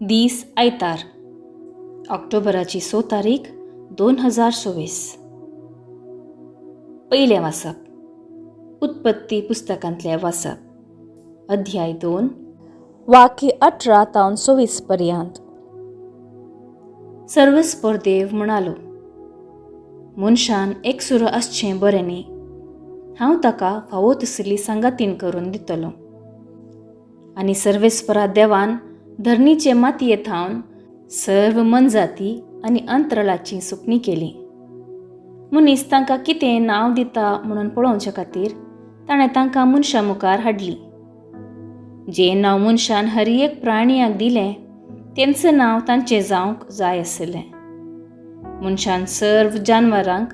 दीस आयतार, ऑक्टोबराची 6 तारीख 2024. पयलें वाचप, उत्पत्ती पुस्तकांतलें वाचप, अध्याय 2, वाक्य 18 तावन 26 पर्यंत. सर्वस्पर देव म्हणालो, मनशान एकसुरो आसचें बरें न्ही, हांव ताका फावो तसली सांगातीन करून दितलो. आनी सर्वेस्परा देवान धरणीचे मातये थावन सर्व मनजाती आनी अंतरळाची सुकणी केली. मनीस तांकां कितें नांव दिता म्हणून पळोवचे खातीर ताणें तांकां मनशां मुखार हाडली. जें नांव मनशान हर एक प्राणयाक दिलें तेंचें नांव तांचें जावंक जाय आशिल्लें. मनशान सर्व जानवरांक,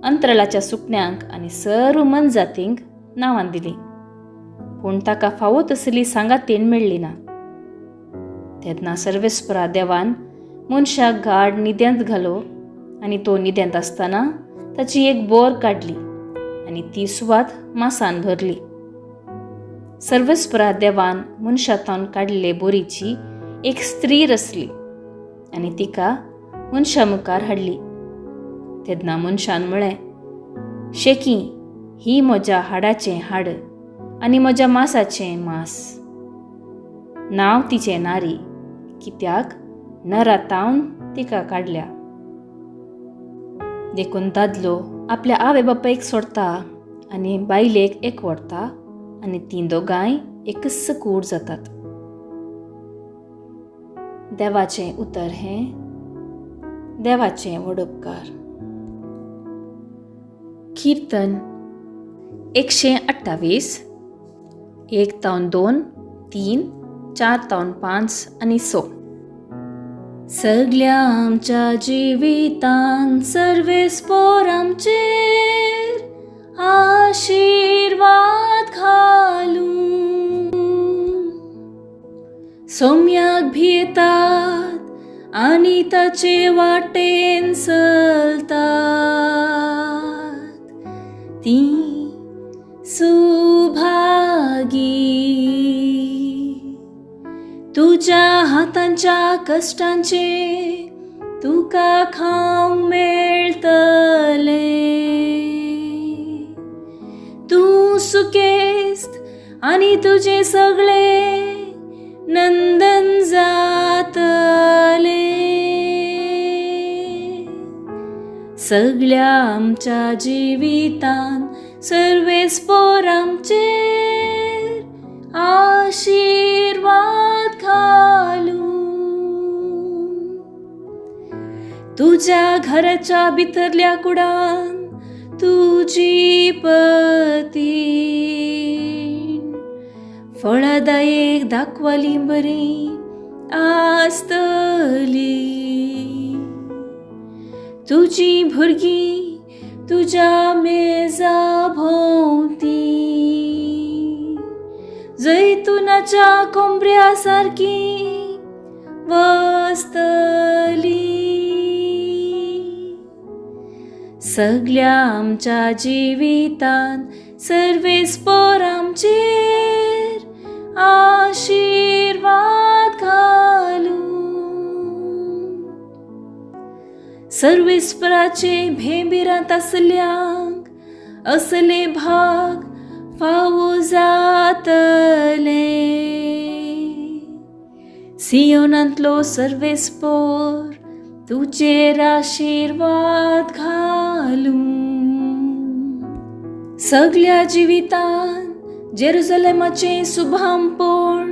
अंतरळाच्या सुकण्यांक आनी सर्व मनजातींक नांवां दिलीं, पूण ताका फावो तसली सांगातीण मेळ्ळी ना. तेन्ना सर्वेस्परा देवान मनशाक गाड न्हिदेंत घालो आनी तो न्हिदेंत आसतना ताची एक बोर काडली आनी ती सुवात मासान भरली. सर्वेस्परा देवान मनशांतावन काडले बोरीची एक स्त्री रचली आनी तिका मनशा मुखार हाडली. तेन्ना मनशान म्हळें, शेकी ही म्हज्या हाडाचें हाड आनी म्हज्या मासाचें मास, नांव तिचें नारी, कित्याक नरातावन तिका काडल्या. देखून दादलो आपल्या आवय बापायक सोडता आनी बायलेक एकवटता आनी तीं दोगांय एकच कूड जातात. देवाचें उतर हें देवाचें व्हड उपकार. किर्तन 128, 1 तावन 2, 3, 4 तावन 5 आनी 6. सगल्या आमच्या जिवितान सर्वेस्पोर आमचेर आशिर्वाद घालूं. सोम्याक भियेतात आनी ताचे वाटेन चलतात ती सुभागी. तुज्या हातांच्या कश्टांचे तुका खावंक मेळटलें. तूं सुकेस्त आनी तुजें सगळें नंदन जातलें. सगल्या आमच्या जिवितान सर्वेस्पोर आमचेर आशिर्वाद घालूं. तुज्या घराच्या भितरल्या कुडान तुजी पती फळदायक दाखवाली बरी आसतली. तुजी भुरगीं तुज्या मेजा भोंवती जैतुनाच्या कोंबऱ्या सारकी वसतली. सगल्या आमच्या जिवितान सर्वेस्पोर आमचेर आशिर्वाद घालूं. सर्वेस्पराचे भेंबिरांत आसल्यांक असले भाग फावो जातले. सियोनांतलो सर्वेस्पोर तुजेर आशिर्वाद घालूं. सगल्या जिवितान जेरुजलेमाचें सुभामपण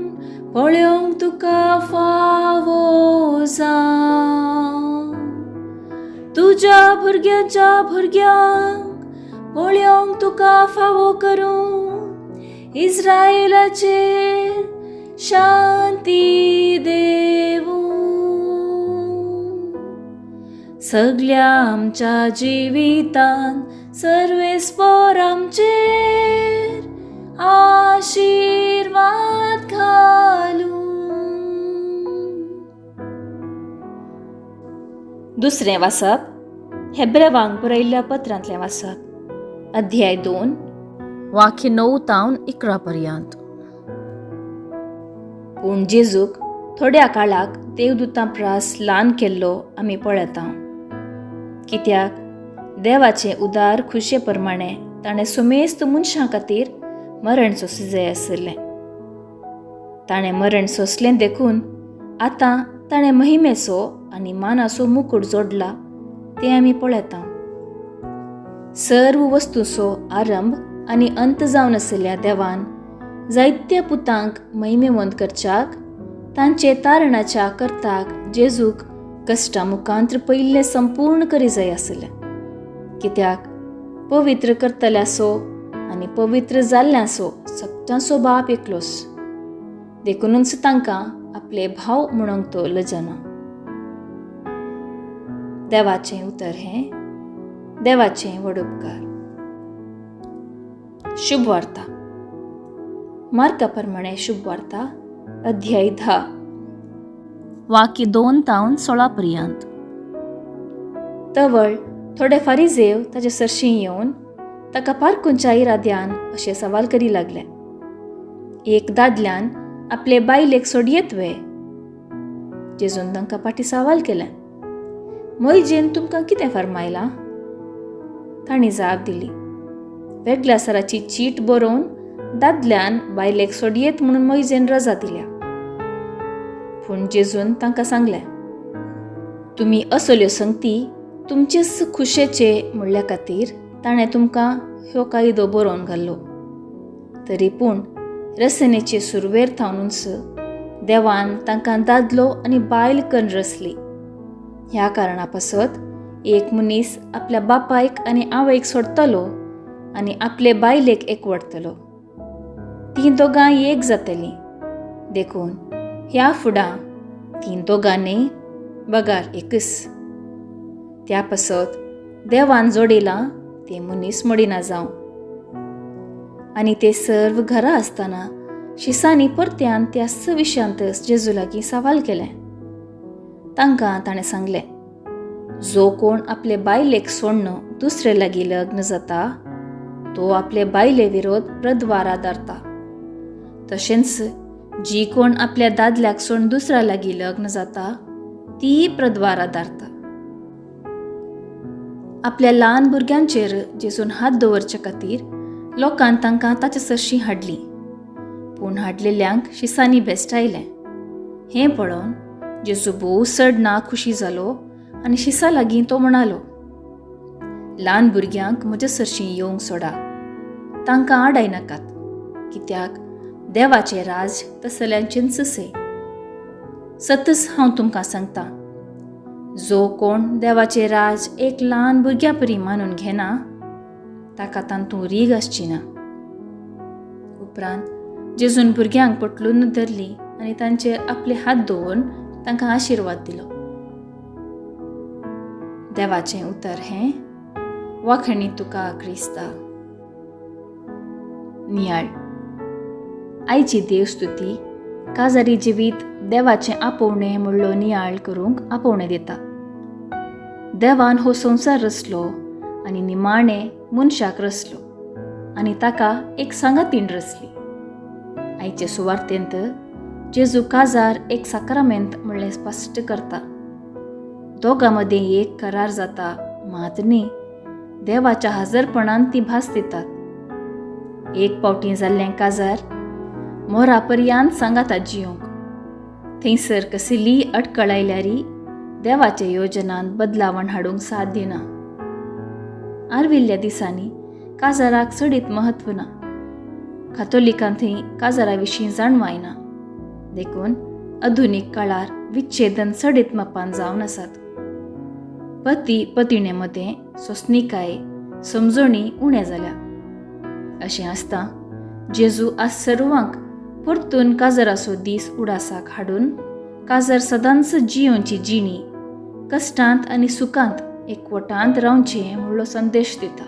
पळोवंक तुका फावो जावं. तुज्या भुरग्यांच्या भुरग्यांक पळोवंक तुका फावो करूं. इस्रायलाचेर शांती देवूं. सगल्या आमच्या जिवितान सर्वेस्पोर आमचेर आशिर्वाद घालूं. दुसरें वाचप, हेब्रेवांक बरयल्ल्या पत्रांतलें वाचप, अध्याय 2, वाक्य 9 तावन 11 पर्यंत. पूण जेजूक थोड्या काळाक देवदूतां प्रास ल्हान केल्लो आमी पळयता. कित्याक देवाचे उदार खुशे प्रमाणे ताणें सुमेस्त मनशां खातीर मरण सोंसूं जाय आशिल्लें. ताणें मरण सोंसलें देखून आतां ताणें महिमेचो आनी मानाचो मुकूट जोडला तें आमी पळयता. सर्व वस्तूचो आरंभ आनी अंत जावन आशिल्ल्या देवान जायत्या पुतांक महिमेवंत करच्याक तांचे तारणाच्या करताक जेजूक कश्टा मुखांत्र पयिल्लें संपूर्ण करी जाय आशिल्लें. कित्याक पवित्र करतल्याचो आनी पवित्र जाल्ल्यांचो सगळ्यांचो बाप एकलोच, देखूनच तांकां आपले भाव म्हणूंक तो लजना. देवाचें उतर हें देवाचें व्हड उपकार. शुभ वार्ता. मार्का प्रमाणे शुभ वार्ता अध्याय 10 वाक्य 2 तावन 16 पर्यंत. तवळ थोडे फारीजेव ताजे सरशीं येवन ताका पारखुंच्या इराद्यान अशें सवाल करी लागले, एक दादल्यान आपले बायलेक सोडयेत वे? जेजून तांकां फाटीं सवाल केलें, मोयजेन तुमकां कितें फर्मायलां? तांणी जाप दिली, वेगळ्या सराची चीट बरोवन दादल्यान बायलेक सोडयेत म्हणून मोयजेन रजा दिल्या. पूण जेजून तांकां सांगलें, तुमी असल्यो संगती तुमचेच खुशेचे म्हणल्या खातीर ताणें तुमकां ह्यो कायदो बरोवन घाल्लो. तरी पूण रसनेचे सुरवेर थावनूच देवान तांकां दादलो आनी बायल कन्न रचली. ह्या कारणा पासत एक मनीस आपल्या बापायक आनी आवयक सोडटलो आनी आपले बायलेक एकवटतलो, तीं दोगां एक जातलीं. देखून ह्या फुडां तीं दोगां न्हय बगार एकच. त्या पासत देवान जोडिलां तें मनीस मोडिना जावं. आनी ते सर्व घरा आसतना शिसांनी परत्यान त्याच विशयांत जेजू लागीं सवाल केलें. तांकां ताणें सांगलें, जो कोण आपले बायलेक सोडून दुसरे लागीं लग्न जाता तो आपले बायले विरोध प्रद्वारा धरता. तशेंच जी कोण आपल्या दादल्याक सोडून दुसऱ्या लागीं लग्न जाता ती प्रद्वारा धरता. आपल्या ल्हान भुरग्यांचेर जेजून हात दवरचे खातीर लोकान तांकां ताचे सरशीं हाडलीं, पूण हाडलेल्यांक शिसांनी भेश्टायलें. हें पळोवन जेजू भोव चड ना खुशी जालो आनी शिसा लागीं तो म्हणालो, ल्हान भुरग्यांक म्हजे सरशीं येवंक सोडा, तांकां आडाय नाकात, कित्याक देवाचें राज तसल्यांचेंच से. सतच हांव तुमकां सांगतां, जो कोण देवाचें राज एक ल्हान भुरग्या परी मानून घेना ताका तातूंत रीग आसची ना. उपरांत जेजून भुरग्यांक पटलून धरलीं आनी तांचेर आपले हात दवरून तांकां आशिर्वाद दिलो. देवाचें उतर हें वाखणी तुका क्रिस्ता. नियाळ. आयची देवस्तुती काजारी जिवीत देवाचें आपोवणें म्हणलो नियाळ करूंक आपोवणें दिता. देवान हो संवसार रचलो आनी निमाणें मनशाक रचलो आनी ताका एक सांगातीण रचली. आयचे सुवार्तेंत जेजू काजार एक साक्रामेंत म्हणलें स्पश्ट करता. दोगां मदीं एक करार जाता मात न्ही, देवाच्या हजरपणान ती भास दितात. एक पावटी जाल्लें काजार मोरा पर्यांत सांगाता जियोंक. थंयसर कसलीय अटकळ आयल्यारी देवाच्या योजनांत बदलावण हाडूंक साध्य ना. आर्विल्ल्या दिसांनी काजाराक चडीत म्हत्व ना. कातोलिकां थंय काजारा विशीं जाणवाय ना, देखून आधुनीक काळार विच्छेदन चडीत मापान जावन आसात. पती पतिणे मदें सोंसणीकाय समजणी उणें जाल्या. अशें आसता जेजू आज सर्वांक परतून काजराचो दीस उडासाक हाडून काजर सदांच जियोवची जिणी कश्टांत आनी सुखांत एकवटांत रावचें म्हणलो संदेश दिता.